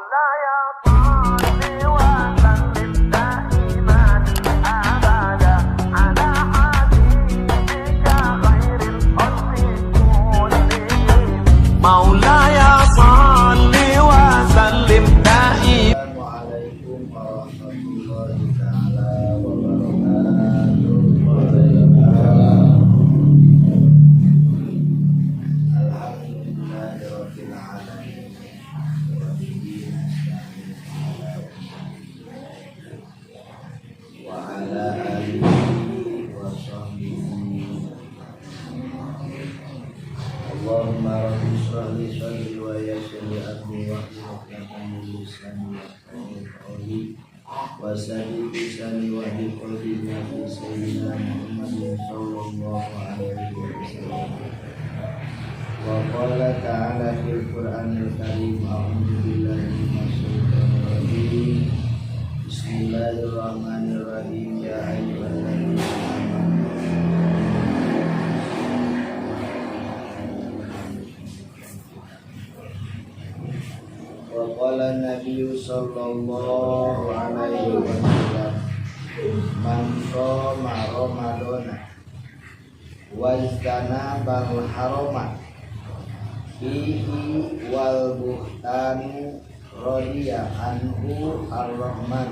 مولاي صل وسلم دائما أبدا على حبيبك خير الخلق كلهم. مولاي صل وسلم دائما. Assalamualaikum warahmatullahi taala wabarakatuh. Alhamdulillahirabbil alamin. Wa bihi nasta'in ala wa ala alihi wa sahbihi. Allahumma rabbi shrah li sadri wa yassir li amri wahlul 'uqdatam min lisani yafqahu qawli wa saddid lisani wa hdi qalbi bi sayyidina Muhammadin sallallahu alaihi wasallam. Wa qala ta'ala fil Qur'anil Karim, a'udzu billahi minasyaitonir rajim. Bismillahirrahmanirrahim. Ya ayyuhalladzina amanu. Wa qala Nabi sallallahu alaihi wasallam, man shoma ramadana wajtana bal harama fihi wal buhtanu radiya anhu ar-rahman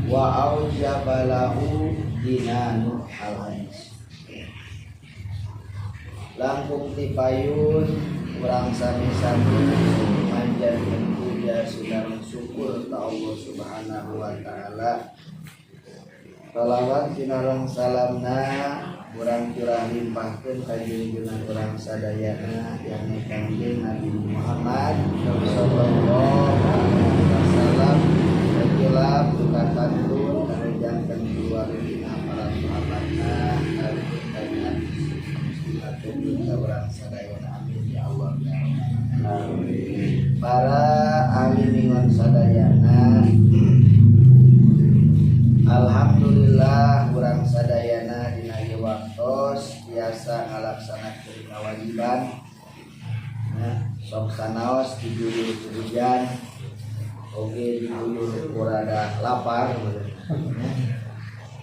wa aujaba lahu dinanu. Al hadis. Langkung tipayun urang sami-sami manjatkeun puja sinareng syukur ka Allah Subhanahu wa taala. Salawat sinareng salamna urang curah limpahkeun ka junjungan urang sadayana, yakni Kangjeng Nabi Muhammad sallallahu alaihi wasallam, kajelap katantun kanu janten keluargina, para sahabatna, kalipun tabi'in atupun ka urang sadayana. Amin ya Allah ya Rabbal alamin. Para ahli mingon sadayana, alhamdulillah urang sadayana dina ieu waktos biasa ngalaksanakeun kewajiban. Nah, sok sanaos diguyur hujan oge diguyur ku rada lapar.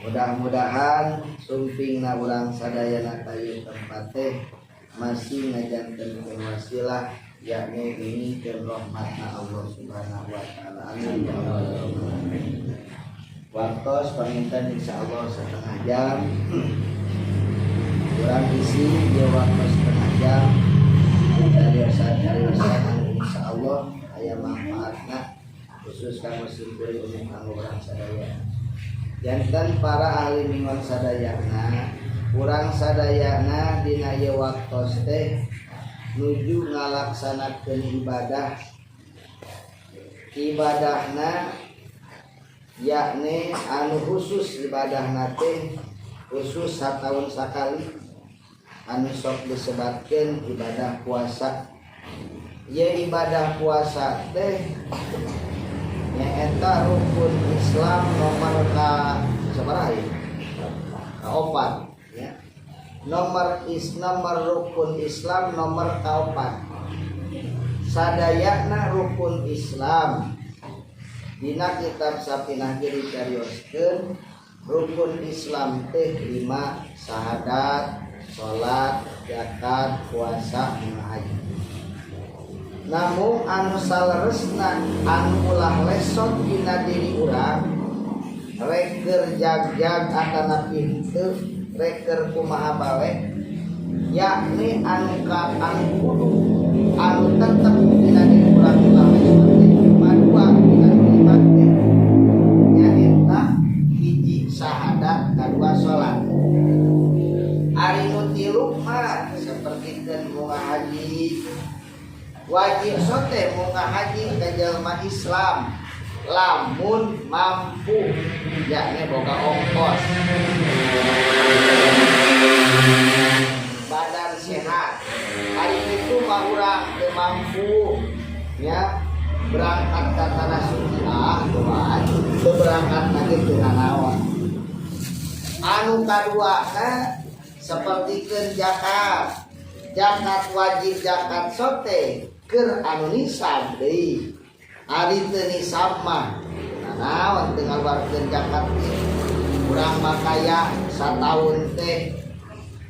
Mudah-mudahan sumpingna urang sadayana ka ieu tempat teh masih ngajantenkeun wasilah, yakni ini rahmatna Allah Subhanahu wa taala. Amin ya Allah ya Rabbal alamin. Waktos panginten insyaallah setengah jam kurang isi dia, waktu setengah jam cariosan anu insyaallah aya manfaatna khusus kanggo simkuring, umum kanggo urang sadaya. Janten para ahli mingon sadayana, urang sadayana dina ieu waktos teh nuju ngalaksanakeun ibadah, ibadahna yakni anu khusus, ibadahna teh khusus satahun sakali anu sok disebatkeun ibadah puasa. Ye ibadah puasa teh nyaeta rukun Islam nomor ka sabaraha ieu? Kaopat ya. Nomor rukun Islam nomor kaopat. Sadayana rukun Islam dina kitab Safinah ge dicarioskeun rukun Islam teh lima: syahadat, salat, zakat, puasa, haji. Namun anu saleresna anu ulah lesot dina diri urang, rek keur jag-jag atanapi henteu, rek keur kumaha bae, yakni anu ka anu kudu anu tetep dina diri urang ulah lesot teh cuma dua dina lima teh, nyaeta hiji syahadat, kadua salat. Ari nu tilu mah sapertikeun munggah haji, wajib sote munggah haji ka jalma Islam lamun mampu, yakni boga ongkos, badan sehat. Hari itu mah urang teu mampu ya berangkat ke tanah suci, ah doa teu berangkat lagi teu nanaon. Anu kaduana sapertikeun zakat, zakat wajib, zakat sote keur anu nisab deui. Ari teu nisab mah naon teu ngaluarkeun zakat teh. Urang mah kaya sataun teh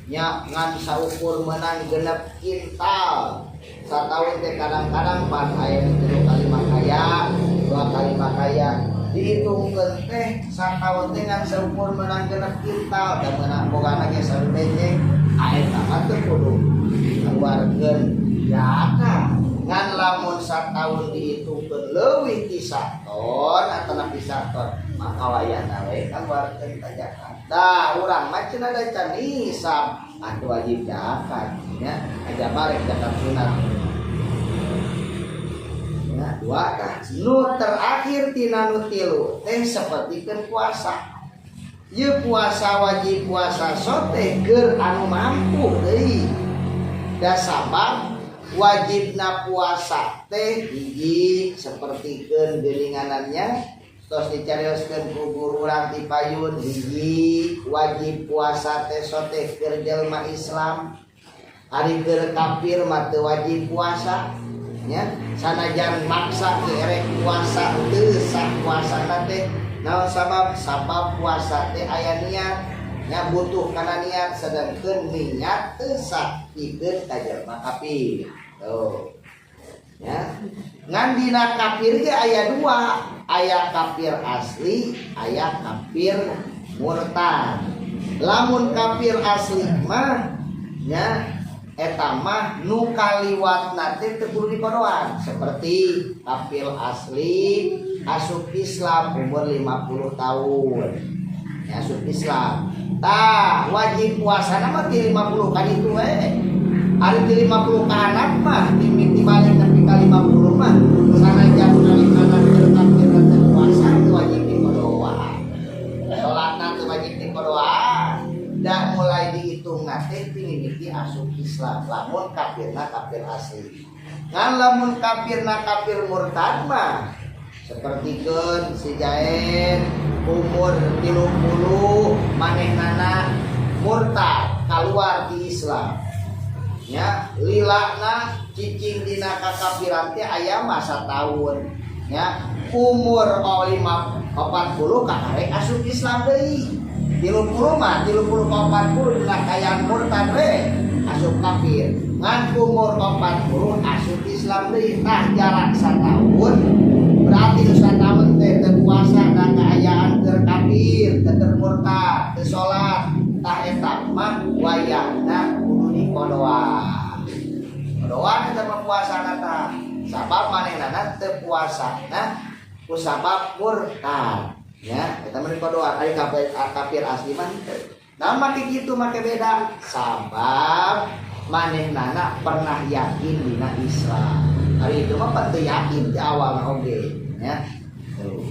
nya ngan saukur menang 6 kintal. Sataun teh kadang-kadang pan aya nu 3 kali makaya, 2 kali makaya. Dihitungkeun teh sataun teh ngan saukur menang 6 kintal da meunang bogana ge sabejeng. Eta mah teu kudu ngaluarkeun zakat. Ngan lamun sataun dihitungkeun leuwih ti saton atanapi saton maka wayahna we kaluarkeun ka zakat. Tah urang mah cenah da can nisab atuh wajib zakat nya aja barek zakat sunat. Ya, dua tah. Nu terakhir tina nu tilu teh sapertikeun puasa. Ieu puasa wajib puasa sote keur anu mampu deui. Da sabab wajibna puasa teh hiji sapertikeun geuninganannya tos dicarioskeun ku guru urang ti payun hiji wajib puasa teh sote keur jelema Islam. Ari keur kafir mah teu wajib puasa nya sanajan maksa teu erek puasa teu sah puasana teh. Naon sabab? Sabab puasa teh aya niat nya butuh kana niat sedangkeun niat teu sah pikeun ka jelema kafir. Tuh. Ya. Ngan dina kafir ge aya dua, aya kafir asli, aya kafir murtad. Lamun kafir asli mah nya eta mah nu kaliwatna teh teu kudu dikodoan seperti kafir asli asup Islam umur 50 tahun. Ya, asup Islam. Tah wajib puasana mah ti 50 kan itu we. Ari ti 50 ka handap mah mimiti balik nepi ka 50 mah sanajan kalimana keur kafir teu puasa teu wajib dikodoan. Salatna teu wajib dikodoan. Da mulai dihitung teh ti mimiti asup Islam lamun kafirna kafir asli. Ngan lamun kafirna kafir murtad mah sapertikeun si Jaen umur 30 manehnana murtad keluar di Islam. Nya lilana cicing dina kakafiran teh aya masa tahun. Nya umur 40 kakarek asup Islam deui. 30 mah 30 ka 40 dina kayaan murtad we asup kafir. Ngan umur 40 asup Islam deui tah jarak sataun berarti nu sataun teh teu puasa da kaayaan keur kafir, teu murtad, teu salat. Tah eta mah wayahna kudu dikodoan. Kodoan eta mah puasana tah. Sabab manehnana teu puasana ku sabab murtad. Ya, eta mah dikodoan ari kafir asli mah henteu. Nah make kitu make beda sabab manehnana pernah yakin dina Islam. Ari itu mah teu yakin di awal oge ya. Tuh.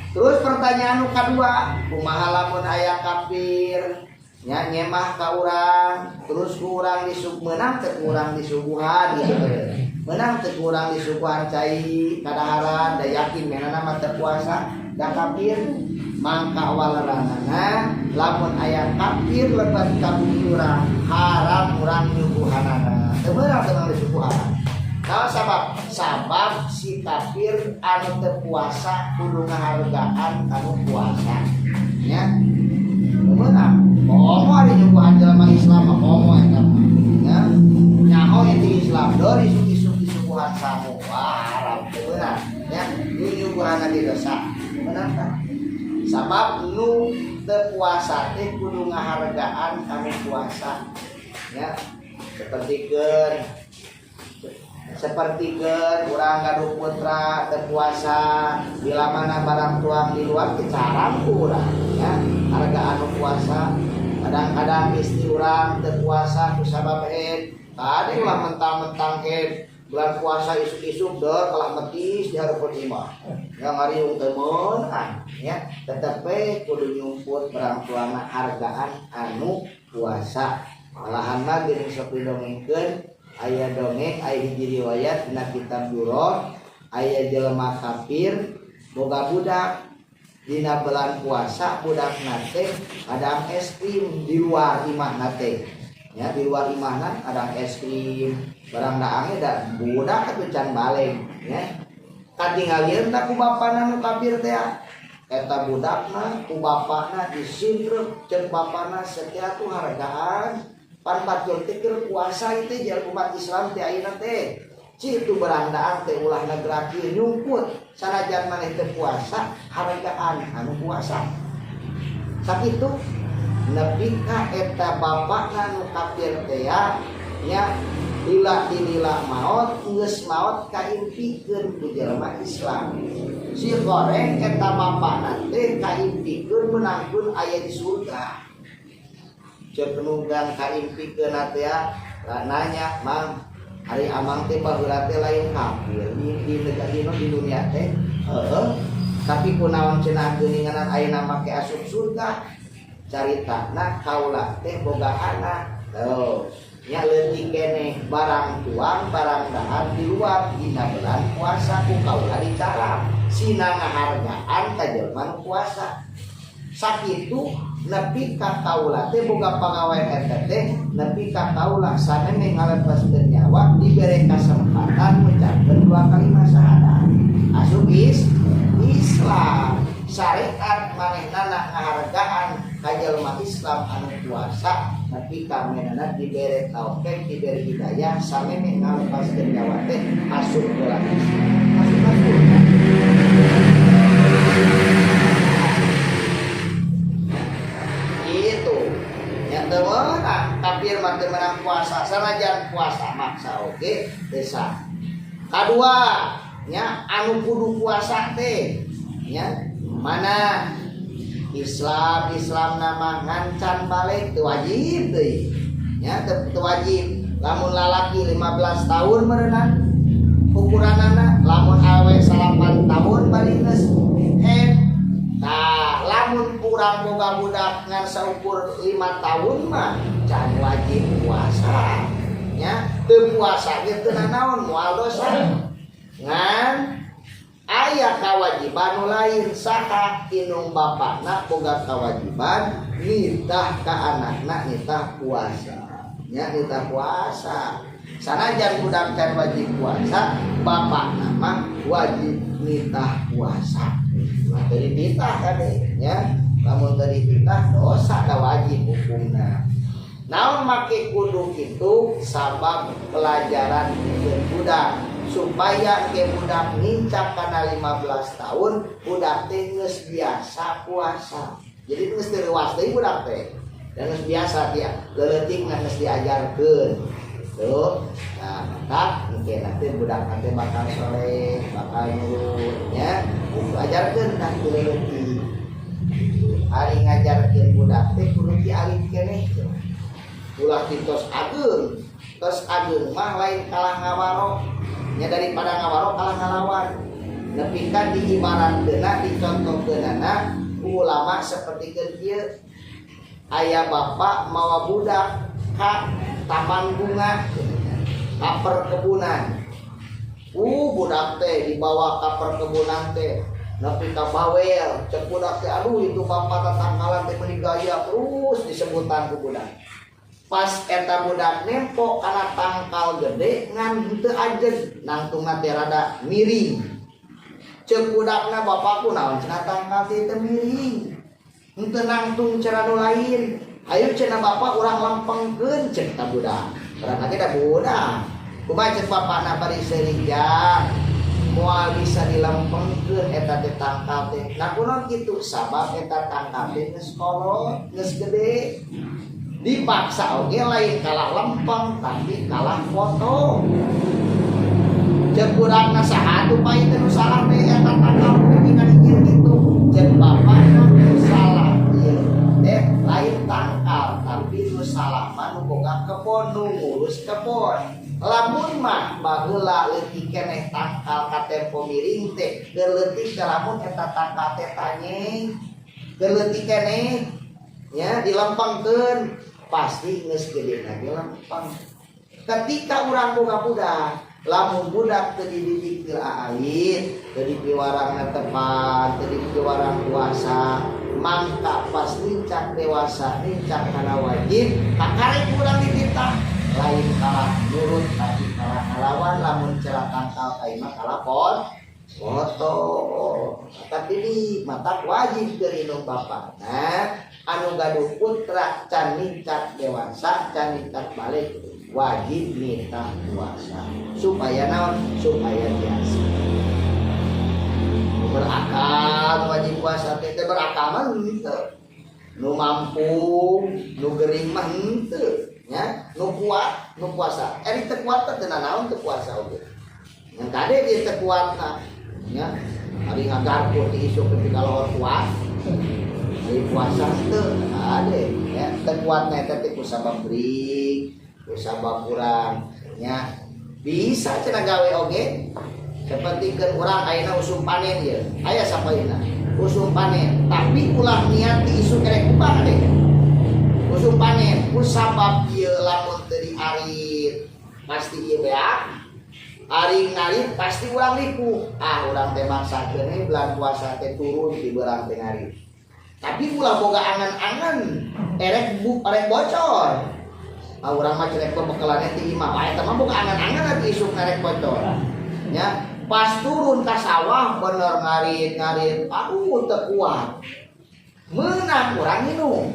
Terus pertanyaan nu kadua, kumaha lamun aya kafir nya nyemah ka urang, terus ku urang meunang teu ku urang disuguhan gitu. Meunang teu ku urang disuguhan cai kadaharan da yakin meunana mah teu puasa da kafir. Mangka waleranana lamun aya kafir lebat ka bumi urang haram urang nyuguhanana. Teu meunang teu meunang disuguhan. Nah, sabab si kafir anu teu puasa kudu ngahargaan kanu puasa. Nya. Teu meunang. Komo ari nyuguhan jelema Islam mah komo eta mah. Nya. Nyaho itu Islam deur isuk-isuk disuguhan sangu. Wah, haram teu meunang. Nya, nu nyuguhan ge dosa. Meunang tah? Sabab nu teu puasa teh kudu ngahargaan kanu puasa. Ya. Sapertikeun urang gaduh putra teu puasa bila mana barang tuang di luar teh carang ku urang ya harga anu puasa. Kadang-kadang istri urang teu puasa ku sabab haid tadi ulah mentang-mentang haid bulan puasa isuk-isuk deur kalah metis di hareupeun imah ya ngariung teu meunang ya tetep we kudu nyumput barang tuangna hargaan anu puasa. Malahan mah geuning sok didongengkeun aya dongeng aya hiji riwayat dina kitab Duror aya jelema kafir boga budak dina bulan puasa budakna teh ada es krim di luar imahna teh ya di luar imahna ada es krim barang daange da budak atuh can baleng ya. Katingalieun tah ku bapana nu kafir teh eta budakna ku bapana disintrep ceuk bapana sakitu hargaan pan batur teh keur puasa ieu teh umat Islam teh ayeuna teh citu berandaan teh ulah negraki nyumput sanajan maneh teh puasa hargaan anu puasa sakitu nepi ka eta bapana nu kafir teh nya lila dilila maot geus maot kaimpikeun ku jelema Islam si goreng eta bapana teh kaimpikeun meunangkeun aya di surga ceuk nunggang kaimpikeun teh nanya mang ari amang teh baheula teh lain kafir di negara di dunia teh heueuh tapi kunaon cenah geuninganan ayeuna make asup surga caritana kaula teh boga anak tuh nya leutik keneh barang tuang barang dahar di luar dina bulan puasa ku kaula dicarap sina ngahargaan ka jelema nu puasa sakitu nepi ka kaula teh boga pagawean eta teh nepi ka kaula samemeh ngalepaskeun nyawa dibere kasempatan ngucapkeun dua kalimat syahadat asup Islam syariat manehna ngahargaan ka jelema Islam anu puasa nepi ka manehna dibere taufik dibere hidayah samemeh ngalepaskeun nyawa teh asup bulan Islam asup ka surga. Itu nya teu meunang kafir mah teu meunang puasa sanajan puasa maksa oge desa. Kadua nya anu kudu puasa teh nya mana Islam Islam nama ngancan balik teu wajib deui nya teu wajib lamun lalaki 15 tahun meureunan ukuranana lamun awe 8 tahun bari geus head tah lamun kurang boga budak ngan saukur 5 tahun mah can wajib puasa nya teu puasa ge teu nanaon moal dosa ngan aya kewajiban nu lain saha indung bapakna boga kewajiban nitah ka anakna nitah puasa nya nitah puasa sanajan budak can wajib puasa bapakna mah wajib nitah puasa nah teu dititah kade nya lamun teu dititah dosa da wajib hukumna naon make kudu kitu sabab pelajaran pikeun budak supaya ke budak nincak kana 15 tahun budak teh geus biasa puasa jadi geus teu reuas deui budak teh dan geus biasa dia leuletikna geus diajarkeun tuh nah maka engke nanti budak teh bakal soleh bakal nurut nya kudu ajarkeun tah ti leuletik ari ngajarkeun budak teh kudu ti alit keneh ulah ti tos ageung tos ageung mah lain kalah ngawaro nya daripada ngawaro kalah ngalawan nepi ka diibaratkeunna dicontohkeunana ku ulama sapertikeun ieu aya bapak mawa budak ka taman bunga ka perkebunan budak teh dibawa ka perkebunan teh nepi ka bawel cek budak teh aduh itu bapak tatangkalan teh meuni gaya terus disebutan ku budak pas eta budak nempo kana tangkal gede ngan henteu ajeg nangtungna teh rada miring ceuk budakna bapakku naon cenah tangkal teh teu miring henteu nangtung cara nu lain ayo cenah bapak urang lempengkeun ceuk ta budak urang lagi da budak kumaha ceuk bapakna bari seurik jang moal bisa dilempengkeun eta teh tangkal teh nah kunaon kitu sabab eta tangkal teh geus kolot geus gede dipaksa oge lain kalah lempeng tapi kalah foto ceuk budakna saha atuh pai teh nu salah teh eta tangkal teh ngajir kitu ceuk bapakna nu salah ieu teh lain tangkal tapi nu salah mah nu boga kebon nu ngurus kebon lamun mah baheula leutik keneh tangkal katempo miring teh keur leutik teh lamun eta tangkal teh tanyeng keur leutik keneh nya dilempengkeun pasti geus gede lagi lempeng. Ketika urang boga budak, lamun budak teu dididik ti alit, teu dipiwarangna tepat, teu dipiwarang puasa, mangka pas nincak dewasa, nincak kana wajib, kakarek urang dititah lain kalah nurut tapi kalah ngalawan lamun cara tangkal ai mah kalah Foto tapi di mata wajib keur indung bapa. Nah, anu gaduh putra can ningkat dewasa, can ningkat balig, wajib minta puasa supaya naon? Supaya biasa. Berakal wajib puasa teh berakal mah henteu. Nu mampu, nu gering mah henteu nya, nu kuat, nu puasa. Ari teu kuat teh teu naon teu puasa oge. Ngan kade dia teu kuatna nya, ari ngagarpur ti isuk nepi ka lohor kuat. Ari puasa teu kade nya, teu kuatna eta teh ku sabab gering, ku sabab kurang nya. Bisa cenah gawe oge. Seperti keur urang ayeuna usum panen ieu. Aya sapaeuna. Usum panen, tapi ulah niat di isuk kerek kubah deh. Usum panen ku sabab ieu lamun teu diarit pasti ieu beak. Ari ngarit pasti urang ripuh. Ah, urang teh maksakeun we bulan puasa teh turun di beurang teh ngarit. Tapi ulah boga angan-angan erek bu erek bocor. Ah, urang mah cerek bebekelannya ti imah. Ah, eta mah boga angan-angan atuh isuk erek bocor. Ya, pas turun ka sawah bener ngarit-ngarit, aduh teu kuat. Meunang urang minum.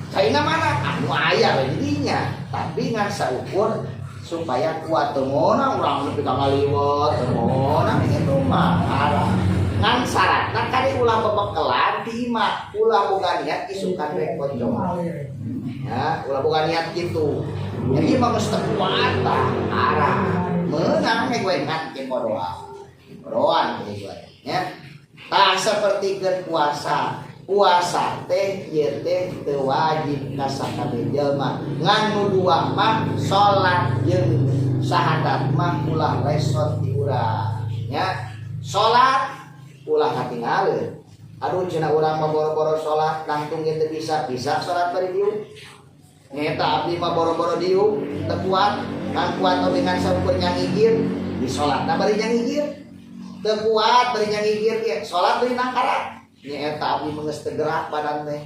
Caina mana? Anu aya we didinya, tapi ngan saukur supaya kuat. Teu meunang urang nepi ka ngaliwet, teu meunang kitu mah haram. Ngan syaratna kade ulah bebekelan di imah, ulah boga niat isukan rek bocor. Ya, ulah boga niat gitu. Jadi mah geus teu kuat tah haram. Meunang we gue ngan ke bodohan. Bodohan we gue ya. Tah sapertikeun puasa. Puasa teh ieu teh teu wajib ka sakabeh jelema. Ngan nu dua mah salat jeung syahadat mah ulah resot di urang nya. Salat ulah katinggaleun. Aduh cenah urang mah boro-boro salat langtung ge teu bisa, bisa salat bari diuk. Nyeta abdi mah boro-boro diuk teu kuat, kan kuat oge ngan saukur nyangigir, di salatna bari nyangigir. Teu kuat bari nyangigir ge, salat bari nangkarak. Nyeta abdi mah geus teu gerak badan teh.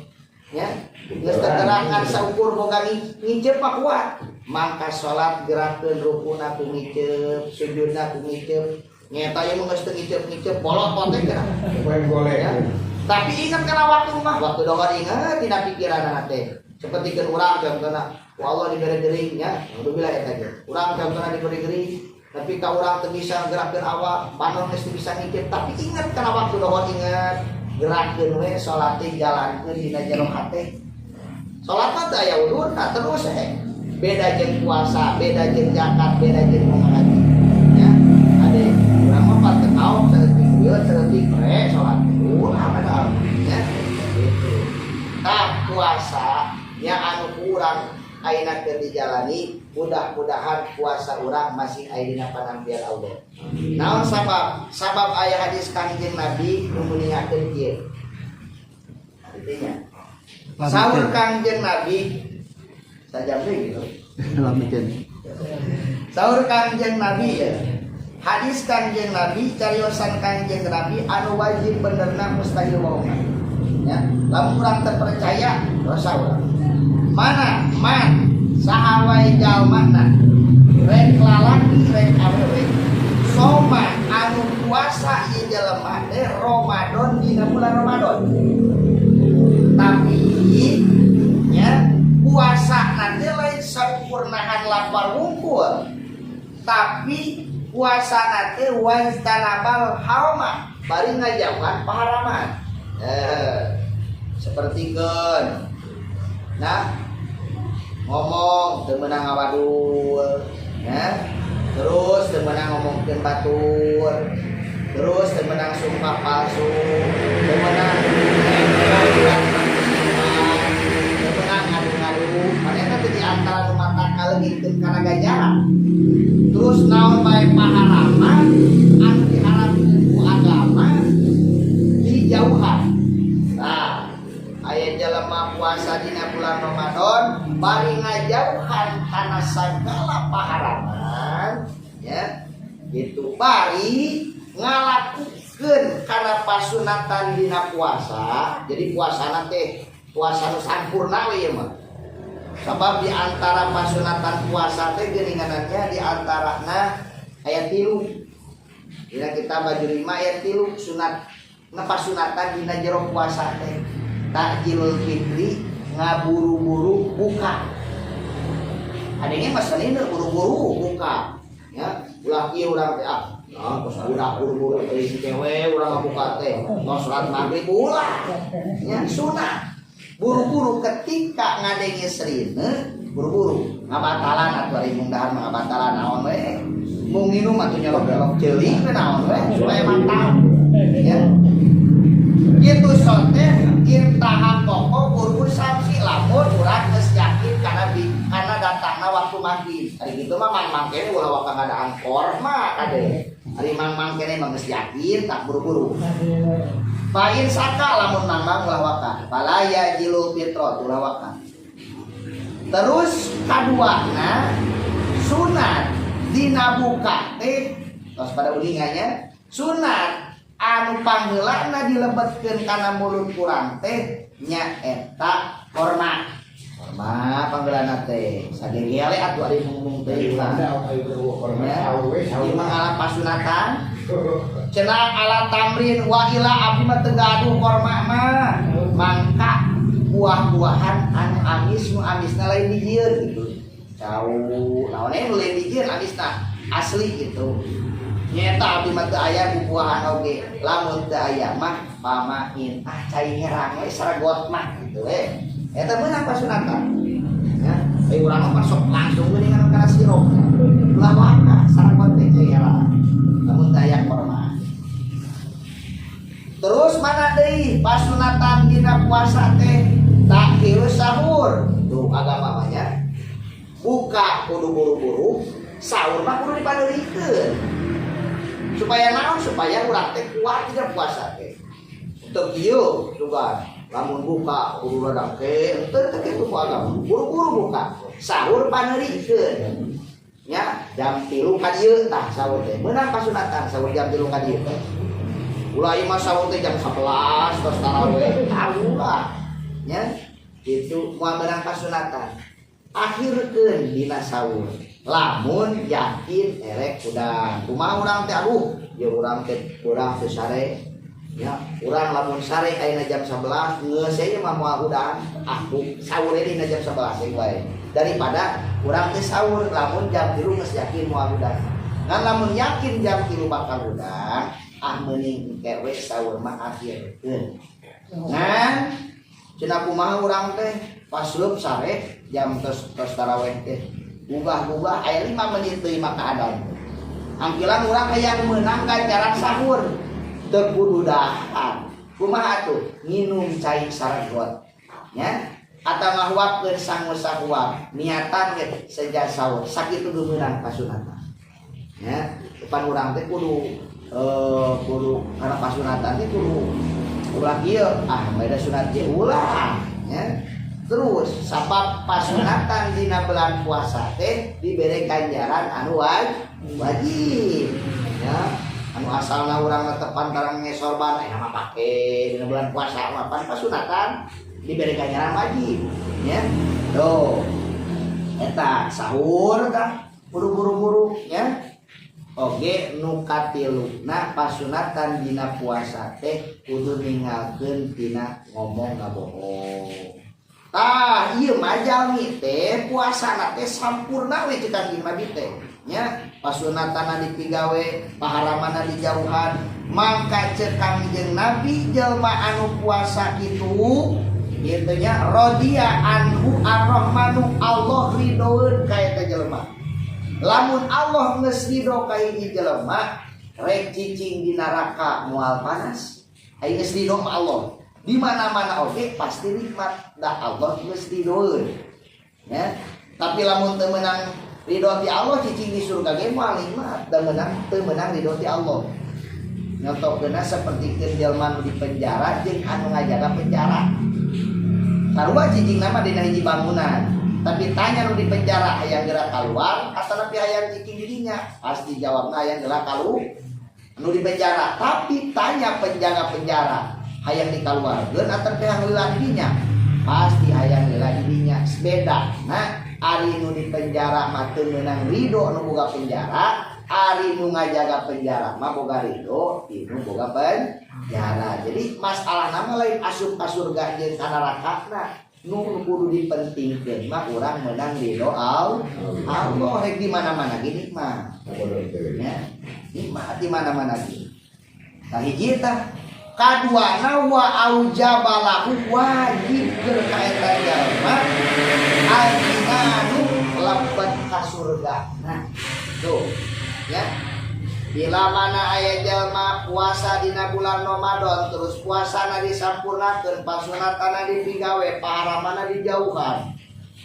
Nya, geus teu gerak ngan saukur boga ngiceup mah kuat. Mangka salat gerakkeun rukuna ku ngiceup, sujudna ku ngiceup. Nyeta ieu mah geus teu ngiceup-ngiceup, bolot teh gerak. Boleh. Ya. Tapi ingat kana waktu mah, waktu dohor ingat tina pikiranna teh. Seperti keun urang contohna, ku Allah dibere gering nya, alhamdulillah eta ge. Urang contohna dibere gering, tapi ka urang teu bisa gerakkeun awak, panon geus teu bisa ngiceup, tapi ingat kana waktu dohor ingat gerakkeun we salat teh jalankeun dina jero hate. Salat mah teu aya udurna terus eh. Beda jeung puasa, beda jeung zakat, beda jeung haji. Ya, ade urang mah pat teu kaop saeutik ieu saeutik pre salat ulah padahal ya. Gitu. Tah puasa nya anu kurang ayeuna keur dijalani, mudah-mudahan puasa urang masih aya dina panampian Allah. Naon sabab? Sabab aya hadis Kangjeng Nabi nu meningakeun kieu. Artinya, saur Kangjeng Nabi sajam deui gitu. Lamikeun. Saur Kangjeng Nabi ya. Hadis Kangjeng Nabi, cariosan Kangjeng Nabi anu wajib benerna mustahil bohong. Ya, lamun urang terpercaya dosa urang. Mana man saha wae jalmana rek lalaki rek awewe soma anu puasa ieu jelema teh Ramadan dina bulan Ramadan. Tapi nya puasa nanti lain saukur nahan lapar wungkul. Tapi puasa nanti wajtanabal harama bari ngajauhan paharaman. Seperti keun. Nah, ngomong teu meunang ngawadul, ya. Terus teu meunang ngomongkeun batur. Terus teu meunang sumpah palsu, teu meunang teu meunang ngadu-ngadu. Mana teh di antara nu mata kaleungitkeun kana ganjaran. Terus naon bae paharaman anu diharamkeun ku agama dijauhan. Nah, aya jelema puasa dina bulan Ramadan bari ngajauhan kana sagala paharaman ya gitu bari ngalakukeun kana pasunatan dina puasa. Jadi puasana teh puasa nu sampurna we ieu mah. Sabab di antara pasunatan puasa teh geuninganna di antarana aya 3. Dina kitab Bajuri mah aya 3 sunat ngapasunatan dina jero puasa teh. Takjilul fitri ngaburu-buru buka. Adanya mah salina buru-buru buka. Ya, ulah ieu urang teh ah. Nah, tos budak buru-buru teh cewek urang ngabuka teh. Tos salat maghrib ulah. Ya, sunat. Buru-buru ketika ngadenge serine, buru-buru ngabatalan atuh ari mung dahar mah ngabatalan naon we. Mung nginum atuh nyelok-nyelok ceuli we naon we supaya mantap. Ya. Kitu sote intaha koko buru-buru samsi lamun urang geus yakin kana kana datangna waktu maghrib. Ari kitu mah mang-mang kene ulah waka ngadaan korma kade. Ari mang-mang kene mah geus yakin tak buru-buru. Fa'in saka lamun mang-mang ulah waka. Fala yajilu fitro ulah waka. Terus kaduana sunat dina buka teh tos pada uninganya sunat anu pangheulana dilebetkeun kana mulut kurang teh nyaeta korma. Korma pangheulana teh sagegele atuh ari mung-mung teh. Ieu mah ala pasunatan. Cenah ala tamrin wa ila abdi mah teu gaduh korma mah. Mangka buah-buahan anu amis nu amisna lain dijieun gitu. Cau naon nu lain dijieun amisna asli gitu. Nyeta abdi mah teu aya bubuahan oge. Lamun teu aya mah pamain ah cai herang we saragot mah gitu we. Eta meunang pasunatan. Ya, ai urang mah sok langsung geuningan kana sirup. Ulah waka saragot teh cai herang. Lamun teu aya korma. Terus mana deui pasunatan dina puasa teh takhirus sahur. Tuh agama mah nya. Buka kudu buru-buru, sahur mah kudu dipadeurikeun. Supaya naon? Supaya urang teh kuat dina puasa teh. Teu kieu sugan. Lamun buka kudu rada ke, henteu teh kitu ku agama. Buru-buru buka, sahur paneurikeun. Nya jam 3 ka dieu tah sahur teh. Meunang pasunatan sahur jam 3 ka dieu teh. Ulah ieu mah sahur teh jam 11 tos taraweh. Ulah. Nya itu moal meunang pasunatan. Akhirkeun dina sahur. Lamun yakin erek hudang. Kumaha urang teh aduh, ya urang teh urang teh sare. Ya, urang lamun sare ayeuna jam 11 geus we mah moal hudang. Aku sahur dina jam 11 we wae. Daripada urang teh sahur lamun jam 3 geus yakin moal hudang. Ngan lamun yakin jam 3 bakal hudang, ah meuning engke we sahur mah akhirkeun. Ngan cenah kumaha urang teh pas leup sare jam tos tos taraweh teh gugah-gugah aya 5 menit deui maka adan. Angkilan urang hayang meunang ganjaran sahur teu kudu dahar. Kumaha atuh? Nginum cai saragot. Nya atawa ngahuapkeun sangu sahuap niatan ge seja sahur sakitu ge meunang pasunatan. Nya depan urang teh kudu kudu kana pasunatan teh kudu ulah kieu ah beda sunat ge ulah nya. Terus sabab pasunatan dina bulan puasa teh dibere ganjaran anu wajib ya. Anu asalna urang netepan barang ngesorban aya mah pake dina bulan puasa mah pan pasunatan dibere ganjaran wajib ya. Tuh eta sahur tah kudu buru-buru ya. Oge nu katiluna pasunatan dina puasa teh kudu ninggalkeun tina ngomong ngabohong. Tah ieu mah jalmi teh puasana teh sampurna we cek Kanjeng Nabi teh nya. Pasunatana dipigawe, paharamana dijauhan. Mangka cek Kanjeng Nabi jelma anu puasa kitu kitu nya radiya anhu arrahmanu Allah ridhoeun ka eta jelema. Lamun Allah geus ridho ka hiji jelema rek cicing di neraka moal panas. Ai geus ridho mah Allah. Di mana-mana oge pasti nikmat da Allah geus ridhoeun. Ya. Tapi lamun teu meunang ridho ti Allah cicing di surga ge moal nikmat da meunang teu meunang ridho ti Allah. Nyontokeunna sapertikeun jelema nu di penjara jeung anu ngajaga penjara. Sarua cicing nama dina hiji bangunan. Tapi tanya nu di penjara hayang geura kaluar atanapi hayang cicing di dinya? Pasti jawabna hayang geura kalu nu di penjara. Tapi tanya penjaga penjara hayang dikaluarkeun atanapi hayang lila di dinya? Pasti hayang lila di dinya. Beda. Nah, ari nu di penjara mah teu meunang ridho nu boga penjara, Ari nu ngajaga penjara mah boga ridho, ti nu boga penjara. Jadi masalah nama lain asup ka surga jeung ka nerakana. Nu kudu dipentingkeun mah urang menang ridho Allah. Allah rek di mana-mana ge nikmat. Ya, nikmat di mana-mana ge. Tah hiji tah. Kaduana wa aujabalahu wajib keur ka eta jalma al-jinanu lebet ka surga. Nah, tuh ya. Bila mana aya jalma puasa dina bulan Ramadan terus puasana disampurnakeun, pasunatana dipigawe, paharamana dijauhan.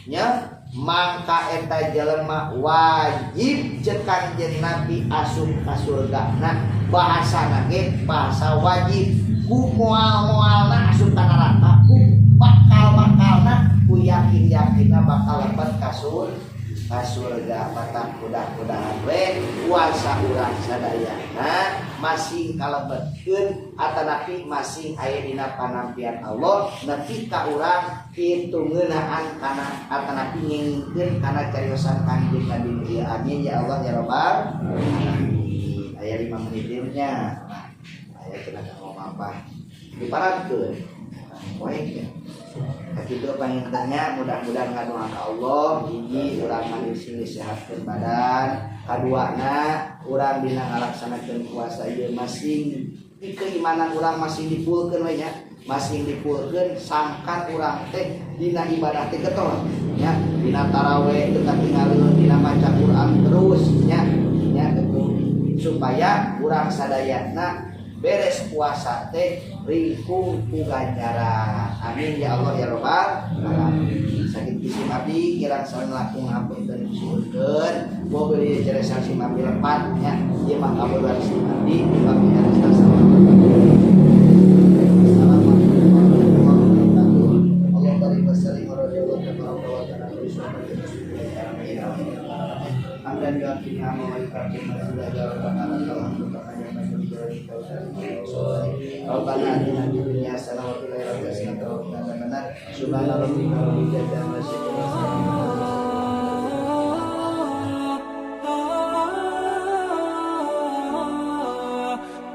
Nya, mangka eta jelema wajib cek Kanjeng Nabi asup ka surga. Nah, bahasana ge bahasa wajib. Ku moal-moalna asup ka neraka, ku bakal-bakalna, ku yakin-yakinna bakal lebet ka surga. Matak mudah-mudahan we puasa urang sadayana masing kalebetkeun atanapi masing aya dina panampian Allah nepi ka urang kitu ngeunaan kana atanapi ngengingkeun kana cariosan Kanjeng Nabi ieu. Amin ya Allah ya Rabbal alamin. Aya 5 menit deui nya. Aya cenah ngomong apa diparadkeun poe ya. Kitu pangintennya mudah-mudahan ngadoa ka Allah hiji urang manis sing disehatkeun badan, kaduana urang dina ngalaksanakeun puasa ieu masing di keimanan urang masing dipulkeun we nya, masing dipulkeun sangkan urang teh dina ibadah teh getol nya, dina taraweh teu katinggalin, dina maca Quran terus nya, nya gitu supaya urang sadayana beres puasa teh ringkung ku ganjaran. Amin ya Allah ya Rabbal alamin. Sakit sim abdi kirang sareng langkung hapunten suhunkeun. Mobil ieu ceresan sim abdi lepat nya. Ieu mah kabodohan sim abdi pami haresta. Assalamualaikum warahmatullahi wabarakatuh. Allah barik wa sallim wa radhiyallahu tabaraka wa ta'ala amin. Hamdan yuafi ni'ama wa yukafi mazida ya rabbana lakal hamdu kama yanbaghi li jalali wajhika. Rabbana atina fid dunya hasanah wa fil akhirati hasanah wa qina adzabannar. Subhana rabbika rabbil izzati amma yasifun.